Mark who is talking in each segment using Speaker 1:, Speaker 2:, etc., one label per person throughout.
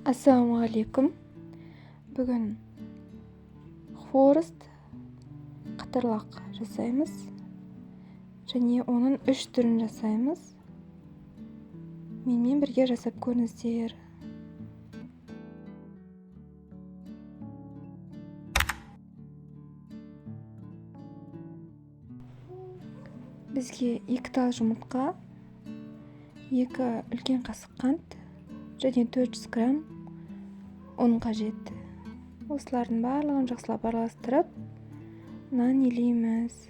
Speaker 1: Ассалаумағалейкум. Бүгін хворост қатарлақ жасаймыз және оның 3 түрін жасаймыз. Менімен бірге жасап көріңіздер. Бізге 2 тал жұмыртқа, 2 үлкен қасық қант және 400 грамм ұн қажет. Осылардың барлығын жақсылап араластырып, нан илейміз.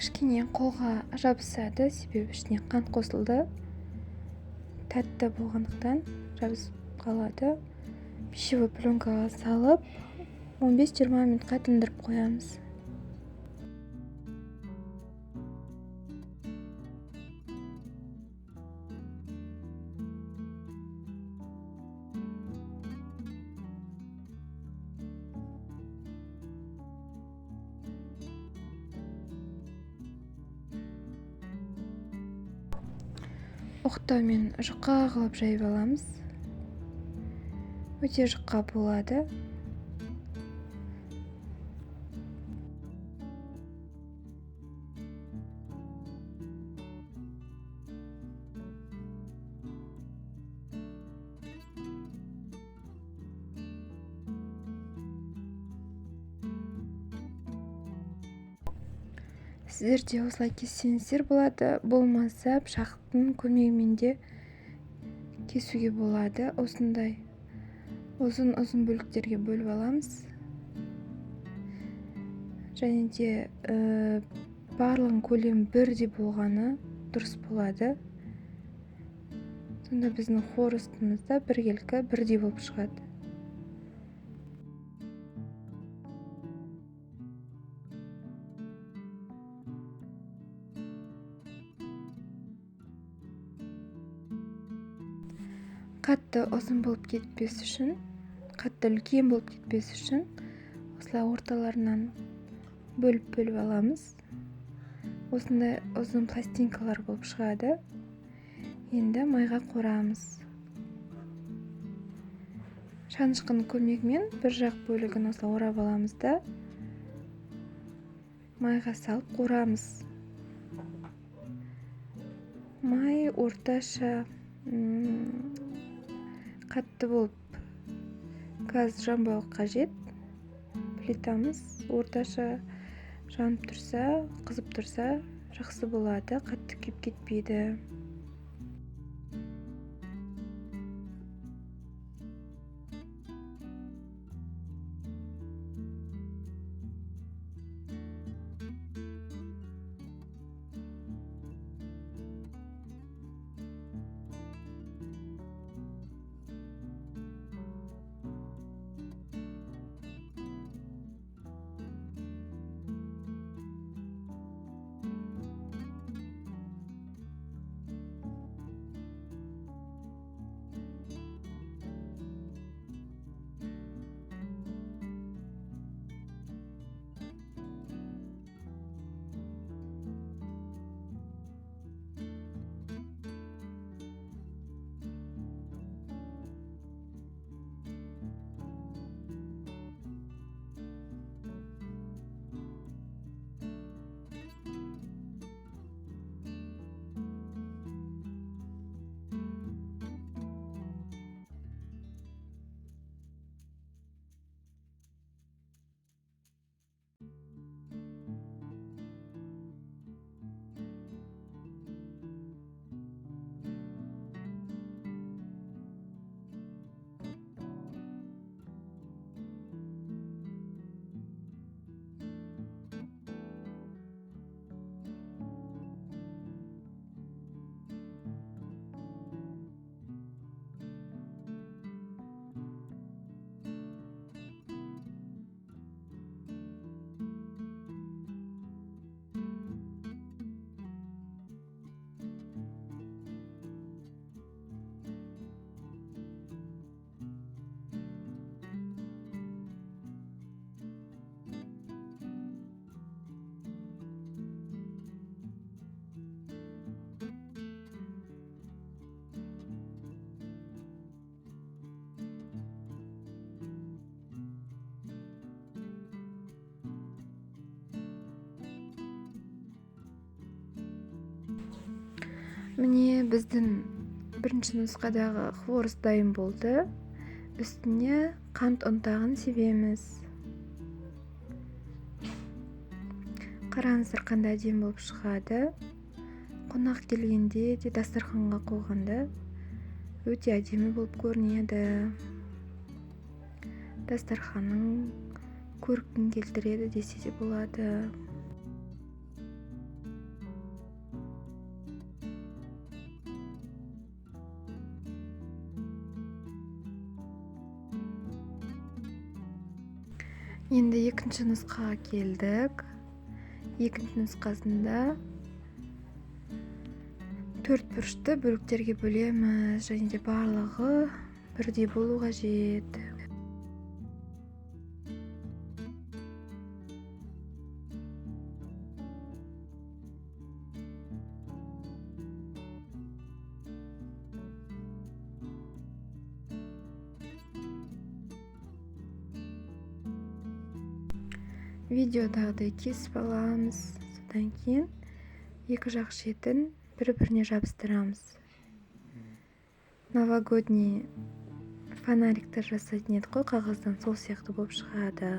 Speaker 1: Кішкене қолға жабысады, себебі ішіне қант қосылды. Тәтті болғандықтан жабысып қалады. Пищевой пленкаға салып 15-20 минутқа тындырып қоямыз. Оқтаумен жұқа қылып жайып аламыз. Өте жұқа болады. Сіздер де осылай кессеңіздер болады, болмаса пышақтың көмегімен де кесуге болады. Осындай ұзын-ұзын бөліктерге бөліп аламыз. Және де барлығының көлемі бірдей болғаны дұрыс болады. Сонда біздің хворостымыз да біркелкі бірдей болып шығады. Қатты ұзын болып кетпес үшін, қатты үлкен болып кетпес үшін осылай орталарынан бөліп-бөліп аламыз. Осындай ұзын пластинкалар болып шығады. Енді майға қорамыз. Шанышқының көмегімен бір жақ бөлігін осылай орап аламыз да майға салып қорамыз. Май орташа қатты болып газ жанбауы қажет. Плитамыз орташа жанып тұрса, қызып тұрса жақсы болады, қатты күйіп кетпейді. Міне, біздің бірінші нұсқадағы хворост дайын болды. Үстіне қант ұнтағын себеміз. Қараңыздар, қандай әдемі болып шығады. Қонақ келгенде де дастарханға қойғанда өте әдемі болып көрінеді. Дастарханның көркін келтіреді десе де болады. Енді екінші нұсқаға келдік. Екінші нұсқасында төрт бұрышты бөліктерге бөлеміз және де барлығы бірдей болу қажет. Видеодағыдай кесіп аламыз. Содан кейін екі жақ шетін бір-біріне жабыстырамыз. Новогодний фонариктер жасайтын едік қой қағаздан, сол сияқты болып шығады.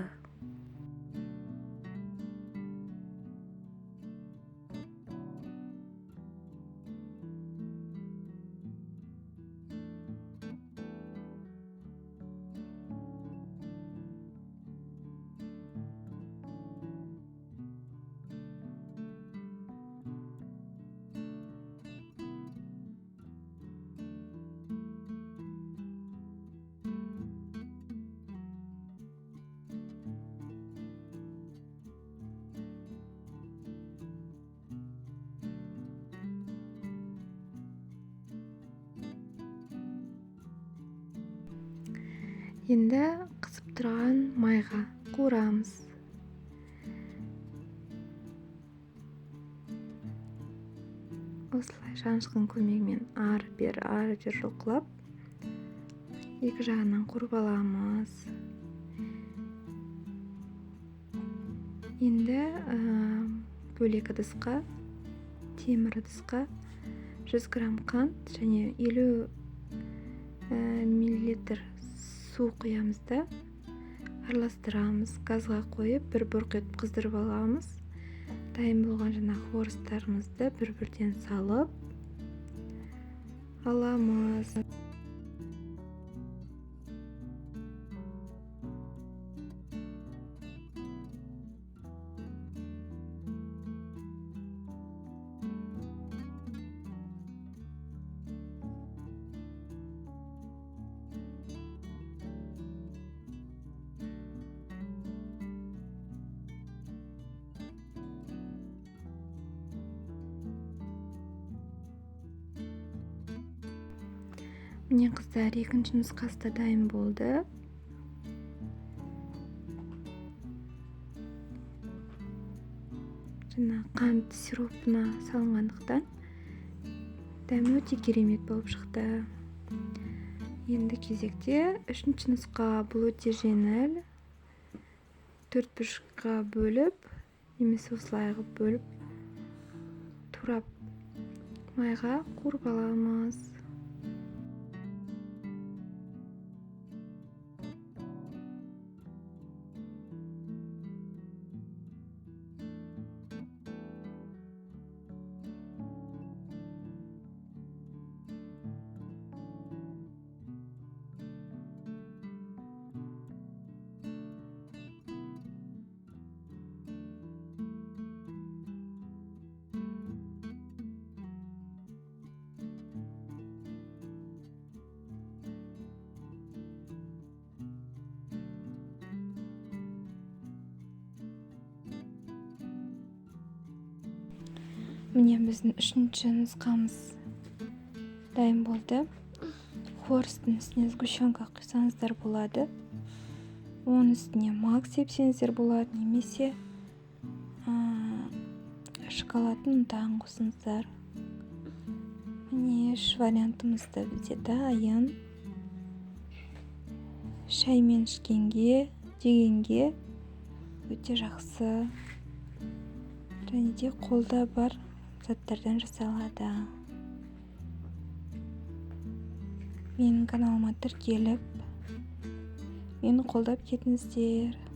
Speaker 1: Енді қызып тұрған майға қуырамыз. Осылай шанышқының көмегімен ары бері ары бері жұлқылап екі жағынан қуырып аламыз. Енді бөлек ыдысқа, темір ыдысқа 100 грамм қант және 50 миллилитр су құямыз да араластырамыз. Газға қойып бір бұрқ етіп қыздырып аламыз. Дайын болған жаңа хворостарымызды бір-бірден салып аламыз. Міне қыздар, екінші нұсқасы да дайын болды. Жаңа қант сиропына салынғандықтан дәмі өте керемет болып шықты. Енді кезекте үшінші нұсқа. Бұл өте жеңіл. Төрт бұрышқа бөліп, немесе осылай қылып бөліп, турап майға қуырып аламыз. Міне, біздің үшінші нұсқамыз дайын болды. Хворостың үстіне сгущенка құйсаңыздар болады. Оның үстіне мак сепсеңіздер болады, немесе шоколадтың ұнтағын қосыңыздар. Міне, үш вариантымыз да бізде дайын. Шаймен ішкенге, жегенге өте жақсы. Және де қолда бар заттардан жасалады. Менің каналыма тіркеліп, мені қолдап кетіңіздер.